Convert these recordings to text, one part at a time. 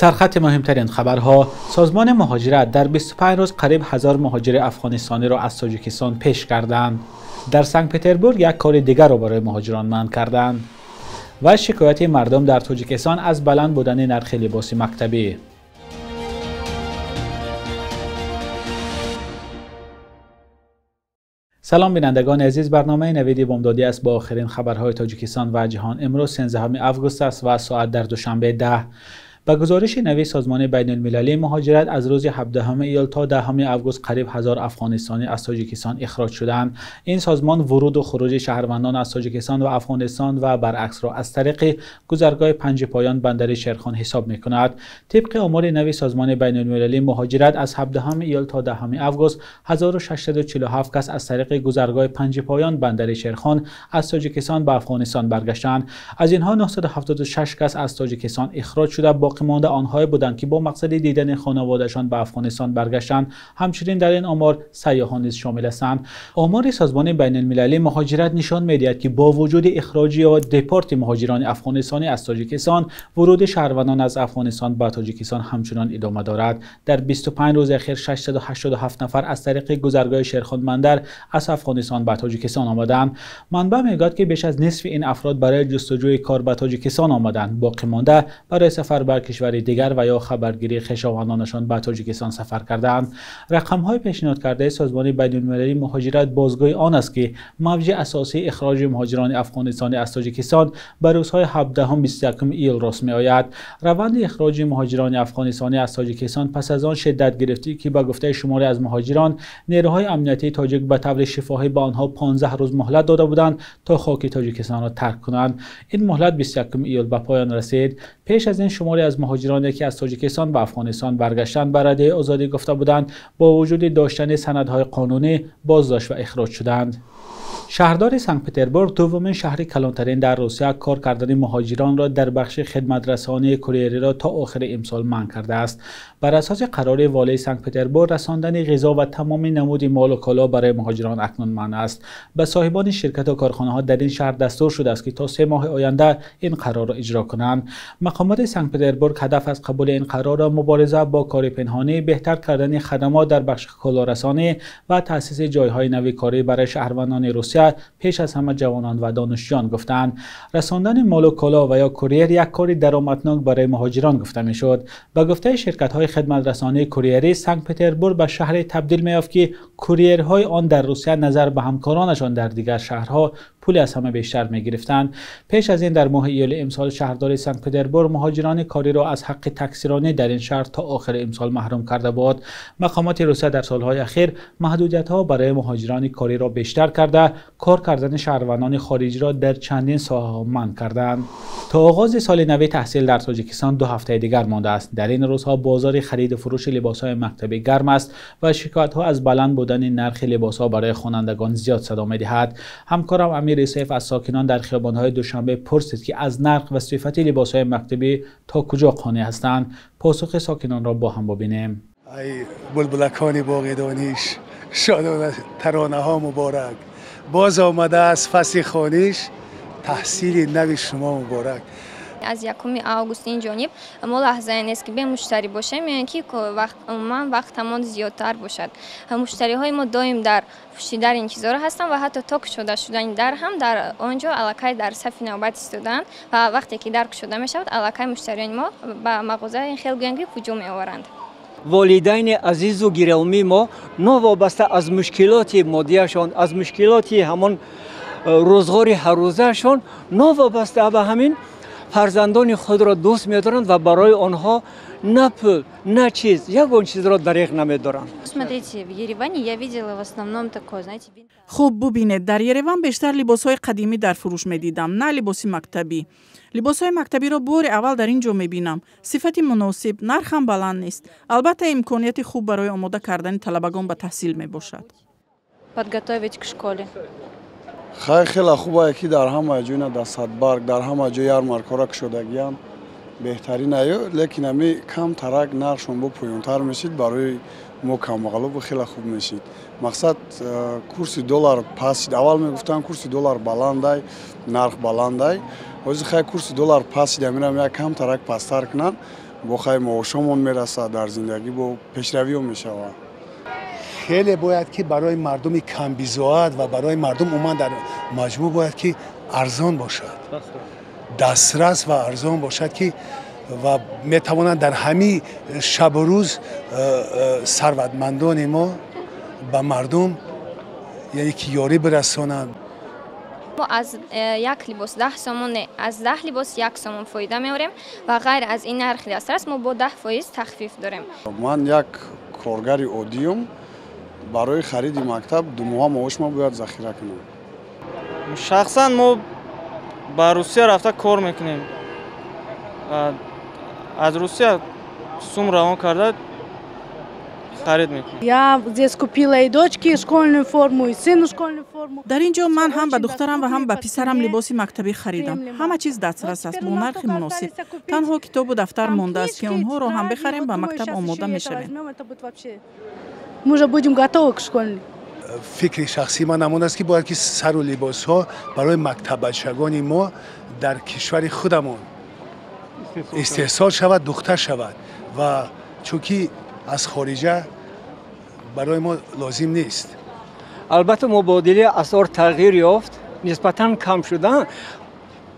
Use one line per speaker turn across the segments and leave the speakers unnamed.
Сархати муҳимтарин хабарҳо. Созмони муҳоҷират дар 25 рӯз қариб 1000 муҳоҷири афғонистониро аз Тоҷикистон пеш карданд. Дар Санкт-Петербург як кори дигарро барои муҳоҷирон манъ карданд. Ва шикояти мардум дар Тоҷикистон аз баланд будани нархи либоси мактабӣ. Салом бинандагони азиз, барномаи Навиди Бомдодӣ аст бо охирин хабарҳои Тоҷикистон ва ҷаҳон. Имрӯз 13 август аст ва соат дар Душанбе 10. Ба гузориши нави Созмони байналмилалии муҳоҷират аз рӯзи 17 июл то 10 август қариб 1000 афғонистонӣ аз Тоҷикистон ихроҷ шуданд. Ин созмон вуруду хуруҷи шаҳрвандон аз Тоҷикистон ва Афғонистон ва баръаксро аз тариқи гузаргоҳи Панҷпоён бандари Шерхон ҳисоб мекунад. Тибқи омори нави Созмони байналмилалии муҳоҷират аз 17 июл то 10 август 1647 кас аз тариқи гузаргоҳи Панҷпоён бандари Шерхон аз Тоҷикистон ба Афғонистон баргаштанд. Аз инҳо 976 кас аз Тоҷикистон ихроҷ шуда, боқимонда онҳое буданд, ки бо мақсади дидани хонаводаашон ба Афғонистон баргаштанд. Ҳамчунин дар ин омор сайёҳон низ шомил ҳастанд. Омори Созмони байналмилалии муҳоҷират нишон медиҳад, ки бо вуҷуди ихроҷи ё депорти муҳоҷирони афғонистонӣ аз Тоҷикистон, вуруди шаҳрвандон аз Афғонистон ба Тоҷикистон ҳамчунон идома дорад. Дар 25 рӯзи охир 687 нафар аз тариқи гузаргоҳи Шерхон Бандар аз Афғонистон ба Тоҷикистон омаданд. Манбаъ мегӯяд, ки беш аз нисфи ин афрод барои ҷустуҷӯи кор ба Тоҷикистон омаданд. Боқимонда барои сафар ба кишвари дигар ва ё хабаргирии хешовандонашон ба Тоҷикистон сафар кардаанд. Рақамҳои пешниҳод кардаи Созмони байналмилалии муҳоҷират бозгӯи он аст, ки мавҷи асосии ихроҷи муҳоҷирони афғонистонӣ аз Тоҷикистон ба рӯзҳои 17-21 июл рост меояд. Раванди ихроҷи муҳоҷирони афғонистонӣ аз Тоҷикистон пас аз он шиддат гирифт, ки ба гуфтаи шумори аз муҳоҷирон нерӯҳои амниятии тоҷик ба таври шифоҳӣ ба онҳо 15 рӯз муҳлат дода буданд то хоки Тоҷикистонро тарк кунанд. Ин муҳлат 21 июл ба поён расид. Пеш аз ин шумори аз муҳоҷироне, ки аз Тоҷикистон ба Афғонистон баргаштанд, ба Радиои Озодӣ гуфта буданд, бо вуҷуди доштани санадҳои қонунӣ боздошт ва ихроҷ шуданд. Шаҳрдори Санкт-Петербург, дуввумин шаҳри калонтарин дар Русия, кор кардани муҳоҷиронро дар бахши хидматрасонии курьериро то охири имсол манъ кардааст. Бар асоси қарори волии Санкт-Петербург, расондани ғизо ва тамоми намуди молу коло барои муҳоҷирон акнун манъ аст. Ба соҳибони ширкату корхонаҳо дар ин шаҳр дастур шудааст, ки то 3 моҳи оянда ин қарорро иҷро кунанд. Мақомоти Санкт-Петербург ҳадаф аз қабули ин қарорро мубориза бо кори пинҳонӣ, беҳтар кардани хадамот дар бахши колорасонӣ ва таъсиси ҷойҳои нави корӣ барои шаҳрвандони Русия, пеш аз ҳама ҷавонон ва донишҷӯён гуфтанд. Расондани молу коло ва ё курьер як кори даромаднок барои муҳоҷирон гуфта мешуд. Ба гуфтаи ширкатҳои хидматрасонии курьерӣ, Санкт-Петербург ба шаҳре табдил меёфт, ки курьерҳои он дар Русия назар ба ҳамкоронашон дар дигар шаҳрҳо пули аз ҳама бештар мегирифтанд. Пеш аз ин дар моҳи июли имсол шаҳрдори Санкт-Петербург муҳоҷирони кориро аз ҳаққи таксиронӣ дар ин шаҳр то охири имсол маҳрум карда буд. Мақомоти Русия дар солҳои охир маҳдудиятҳо барои муҳоҷирони кориро бештар карда, кор кардани шаҳрвандони хориҷиро дар чандин соҳаҳо манъ карданд. То оғози соли нави таҳсил дар Тоҷикистон 2 ҳафтаи дигар мондааст. Дар ин рӯзҳо бозори хариду фурӯши либосҳои мактабӣ гарм аст ва шикоятҳо аз баланд будани нархи либосҳо барои хонандагон зиёд садо медиҳад. Ҳамкорам Амир Исоев аз сокинон дар хиёбонҳои Душанбе пурсид, ки аз нарх ва сифати либосҳои мактабӣ то куҷо қонеъ ҳастанд. Посухи сокинонро бо ҳам бибинем.
Ай булбулакони боғи дониш, шодона таронаҳо муборак, боз омадааст фасли хониш, таҳсили нави шумо муборак.
Аз 1 август ин ҷониб мо лаҳзае нест, ки бемуштарӣ бошем, ё ин ки умуман вақтамон зиёдтар бошад. Муштариҳои мо доим дар пушти дар интизор ҳастанд ва ҳатто то кушода шудани дар ҳам дар он ҷо аллакай дар сафи навбат истодаанд ва вақте ки дар кушода мешавад, аллакай муштариёни мо ба мағоза ин хел гӯянд, ки ҳуҷум меоваранд.
Волидайни азизу гиромии мо новобаста аз мушкилоти моддияшон, аз мушкилоти ҳамон рӯзғори ҳаррӯзаашон, новобаста ба ҳамин фарзандони худро дӯст медоранд ва барои онҳо на пул, на чиз, ягон чизро дареғ намедоранд.
Смотрите, в Ереване я видела в основном такое, знаете,
Хуб, бубинед, дар Ереван бештар либосҳои қадимӣ дар фурӯш медидам, на либоси мактабӣ. Либосҳои мактабиро бори аввал дар ин ҷо мебинам. Сифати муносиб, нархам баланд нест. Албатта, имконияти хуб барои омода кардани талабагон ба таҳсил мебошад.
Подготовить к школе.
Хай, хеле хубае, ки дар ҳама ҷой на дар Садбарг, дар ҳама ҷой ярмаркаҳоро кушодагиянд, беҳтарин аю, лекин ами камтарак нархшон бо поёнтар мешид, барои мо камбағалобу хеле хуб мешид. Мақсад, курси доллар паст, аввал мегуфтанд курси доллар баландай, нарх баландай, ҳозир хай курси доллар паст, амирам як камтарак пасттар кунанд, Бо хай маошомон мерасад, дар зиндагӣ бо пешравиҳо мешавад.
Хеле бояд ки барои мардуми камбизоат ва барои мардум умуман дар маҷмӯъ бояд ки арзон бошад, дастрас ва арзон бошад, ки ва метавонанд дар ҳамин шабу рӯз сарватмандони мо ба мардум яъне ки ёрӣ бирасонанд.
Мо аз як либос 10 сомон, аз 10 либос 1 сомон фоида меорем ва ғайр аз ин нархи дастрас мо бо 10% тахфиф дорем.
Ман як коргари оддиюм, барои хариди мактаб 2 моҳа маошма бояд захира кунам.
Шахсан мо ба Русия рафта кор мекунем. Аз Русия сум равон карда харид мекунем.
Я здесь купила и дочке школьную форму, и сыну школьную форму.
Дар ин ҷо ман ҳам ба духтарам ва ҳам ба писарам либоси мактабӣ харидам. Ҳама чиз дастрас аст бо нархи муносиб. Танҳо китобу дафтар мондааст, ки онҳоро ҳам бихарем, ба мактаб омода мешавем.
Мы уже будем готовы к школьной.
Фикри шахсии ман ҳамон аст, ки бояд ки сару либосҳо барои мактаббачагони мо дар кишвари худамон истеҳсол шавад, духта шавад, ва чунки аз хориҷа барои мо лозим нест.
Албатта, мубодилаи асъор тағйир ёфт, нисбатан кам шудан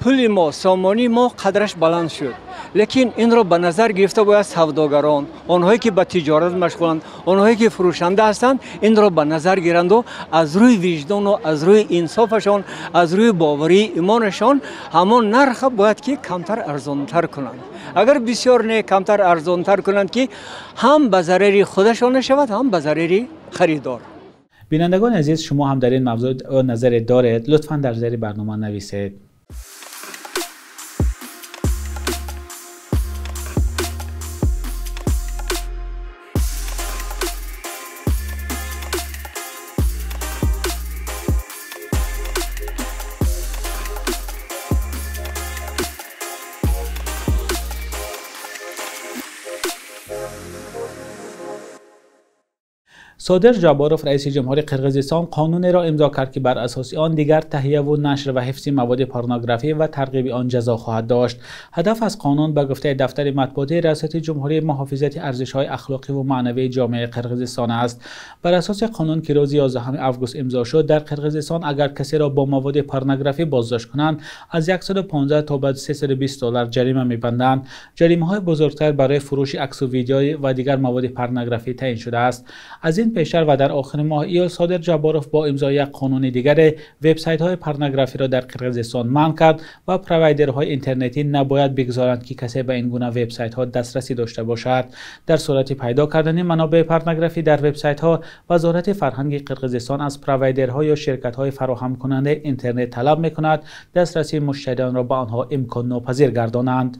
пули мо, сомонии мо қадраш баланд шуд. Лекин инро ба назар гирифта бояд савдогарон, онҳое ки ба тиҷорат машғуланд, онҳое ки фурӯшанда ҳастанд, инро ба назар гиранду аз рӯи виҷдону аз рӯи инсофашон, аз рӯи боварии имонашон ҳамон нарха бояд ки камтар арзонтар кунанд. Агар бисёр не, камтар арзонтар кунанд, ки ҳам ба зарари худашон нашавад, ҳам ба зарари харидор.
Бинандагони азиз, шумо ҳам дар ин мавзӯъ назаре доред, лутфан дар зери барнома нависед. Содир Жабаров, раиси ҷумҳури Қирғизистон, қонунеро имзо кард, ки бар асоси он дигар таҳияву нашр ва ҳифзи маводи порнографӣ ва тарғиби он ҷазо хоҳад дошт. Ҳадаф аз қонун ба гуфтаи дафтари матбуотии раёсати ҷумҳурӣ муҳофизати арзишҳои ахлоқиву маънавии ҷомеаи Қирғизистон аст. Бар асоси қонун, ки рӯзи 11 август имзо шуд, дар Қирғизистон агар касеро бо маводи порнографӣ боздошт кунанд, аз 115 то ба 320 доллар ҷарима мебанданд. Ҷаримаҳои бузургтар барои фурӯши аксу видео ва дигар маводи порнографӣ таъин шудааст. Аз ин пештар ва дар охири моҳи июл Содир Жабаров бо имзои як қонуни дигаре вебсайтҳои порнографиро дар Қирғизистон манъ кард ва провайдерҳои интернетӣ набояд бигзоранд, ки касе ба ин гуна вебсайтҳо дастрасӣ дошта бошад. Дар сурати пайдо кардани манобеи порнографӣ дар вебсайтҳо, Вазорати фарҳанги Қирғизистон аз провайдерҳо ё ширкатҳои фароҳамкунандаи интернет талаб мекунад дастрасии муштариёнро ба онҳо имконнопазир гардонанд.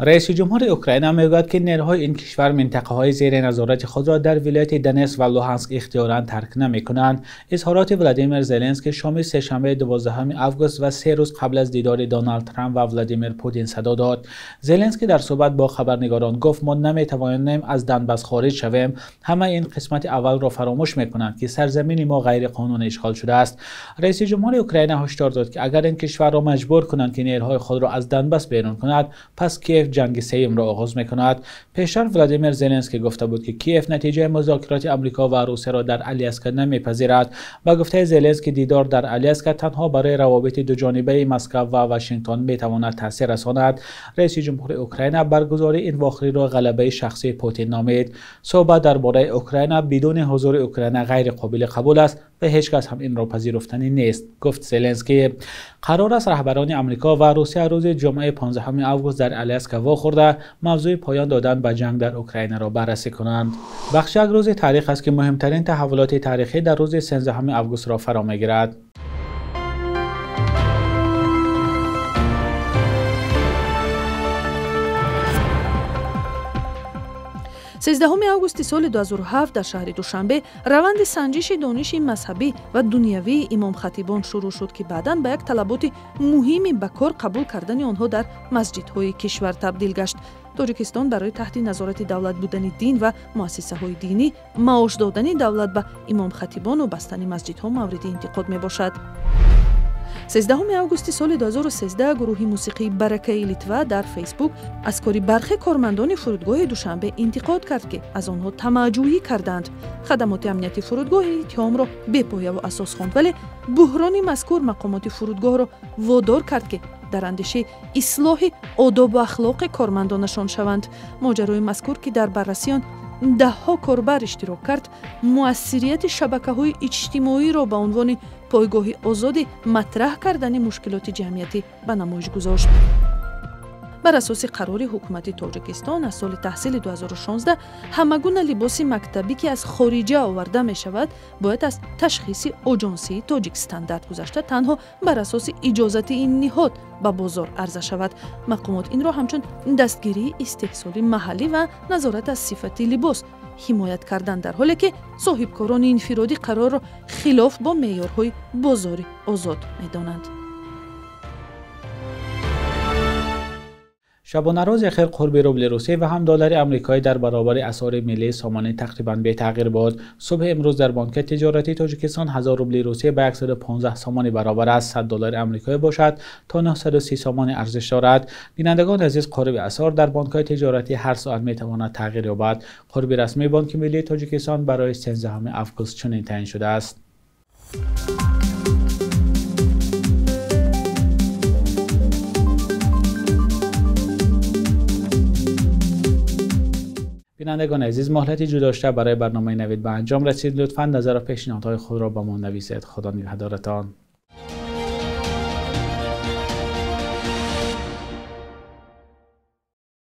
Раиси ҷумҳури Украина мегӯяд, ки нерӯҳои ин кишвар минтақаҳои зери назорати худро дар вилояти Донетск ва Луҳанск ихтиёран тарк намекунанд. Изҳороти Владимир Зеленский шоми сешанбе 12 август ва 3 рӯз қабл аз дидори Доналд Трамп ва Владимир Путин садо дод. Зеленский дар суҳбат бо хабарнигорон гуфт: мо наметавонем аз Донбас хориҷ шавем. Ҳама ин қисмати аввалро фаромӯш мекунанд, ки сарзамини мо ғайриқонунӣ ишғол шудааст. Раиси ҷумҳури Украина ҳушдор дод, ки агар ин кишварро маҷбур кунанд, ки нерӯҳои худро аз Донбас берун кунад, пас Киев ҷанги сеюмро оғоз мекунад. Пештар Владимир Зеленский гуфта буд, ки Киев натиҷаи музокироти Амрико ва Русияро дар Аляска намепазирад. Ба гуфтаи Зеленский, дидор дар Аляска танҳо барои равобити дуҷонибаи Москва ва Вашингтон метавонад таъсир расонад. Раиси ҷумҳури Украина баргузории ин вохӯриро ғалабаи шахсии Путин номид. Суҳбат дар бораи Украина бидуни ҳузури Украина ғайриқобили қабул аст ва ҳеҷ кас ҳам инро пазируфтанӣ нест, гуфт Зеленский. Қарор аст раҳбарони Амрико ва Русия рӯзи ҷумъаи 15 август дар Аляска вохӯрда мавзӯи поён додан ба ҷанг дар Украинаро баррасӣ кунанд. Бахши як рӯзи таърих аст, ки муҳимтарин таҳаввулоти таърихӣ дар рӯзи 13 августро фаро мегирад.
13 августи соли 2007 дар шаҳри Душанбе раванди санҷиши дониши мазҳабӣ ва дунявии имомхатибон шурӯъ шуд, ки баъдан ба як талаботи муҳими ба кор қабул кардани онҳо дар масҷидҳои кишвар табдил гашт. Тоҷикистон барои таҳти назорати давлат будани дин ва муассисаҳои динӣ, маош додани давлат ба имомхатибону бастани масҷидҳо мавриди интиқод мебошад. 13 августи соли 2013 гурӯҳи мусиқии Баракаи Литва дар Фейсбук аз кори бархе кормандони фурудгоҳи Душанбе интиқод кард, ки аз онҳо тамаъҷӯӣ карданд. Хадамоти амнияти фурудгоҳ ин иттиҳомро бепояву асос хонд, вале буҳрони мазкур мақомоти фурудгоҳро водор кард, ки дар андешаи ислоҳи одобу ахлоқи кормандонашон шаванд. Моҷарои мазкур, ки дар баррасии он даҳҳо корбар иштирок кард, муассирияти шабакаҳои иҷтимоиро ба унвони пойгоҳи озоди матраҳ кардани мушкилоти ҷамъиятӣ ба намоиш гузошт. Бар асоси қарори ҳукумати Тоҷикистон аз соли таҳсили 2016 ҳама гуна либоси мактабӣ, ки аз хориҷа оварда мешавад, бояд аз ташхиси оҷонсии Тоҷикстандарт гузашта танҳо бар асоси иҷозати ин ниҳод ба бозор арза шавад. Мақомот инро ҳамчун дастгирии истеҳсоли маҳаллӣ ва назорат аз сифати либос ҳимоят кардан, дар ҳоле ки соҳибкорони инфиродӣ қарорро хилоф бо меъёрҳои бозори озод медонанд.
Шабонарӯзи охир қурби рубли русӣ ва ҳам доллари амрикоӣ дар баробари асъори миллии сомонӣ тақрибан бетағйир буд. Субҳи имрӯз дар Бонки тиҷоратии Тоҷикистон 1000 рубли русӣ ба 115 сомонӣ баробар аст, 100 доллари амрикоӣ бошад то 930 сомонӣ арзиш дорад. Бинандагони азиз, қурби асъор дар бонкҳои тиҷоратӣ ҳар соат метавонад тағйир ёбад. Қурби расмии Бонки миллии Тоҷикистон барои 13 август чунин таъин шудааст. Бинандагони азиз, муҳлати ҷудошта барои барномаи Навид ба анҷом расид. Лутфан назар ва пешниҳодҳои худро ба мо нависед. Худо нигаҳдоратон.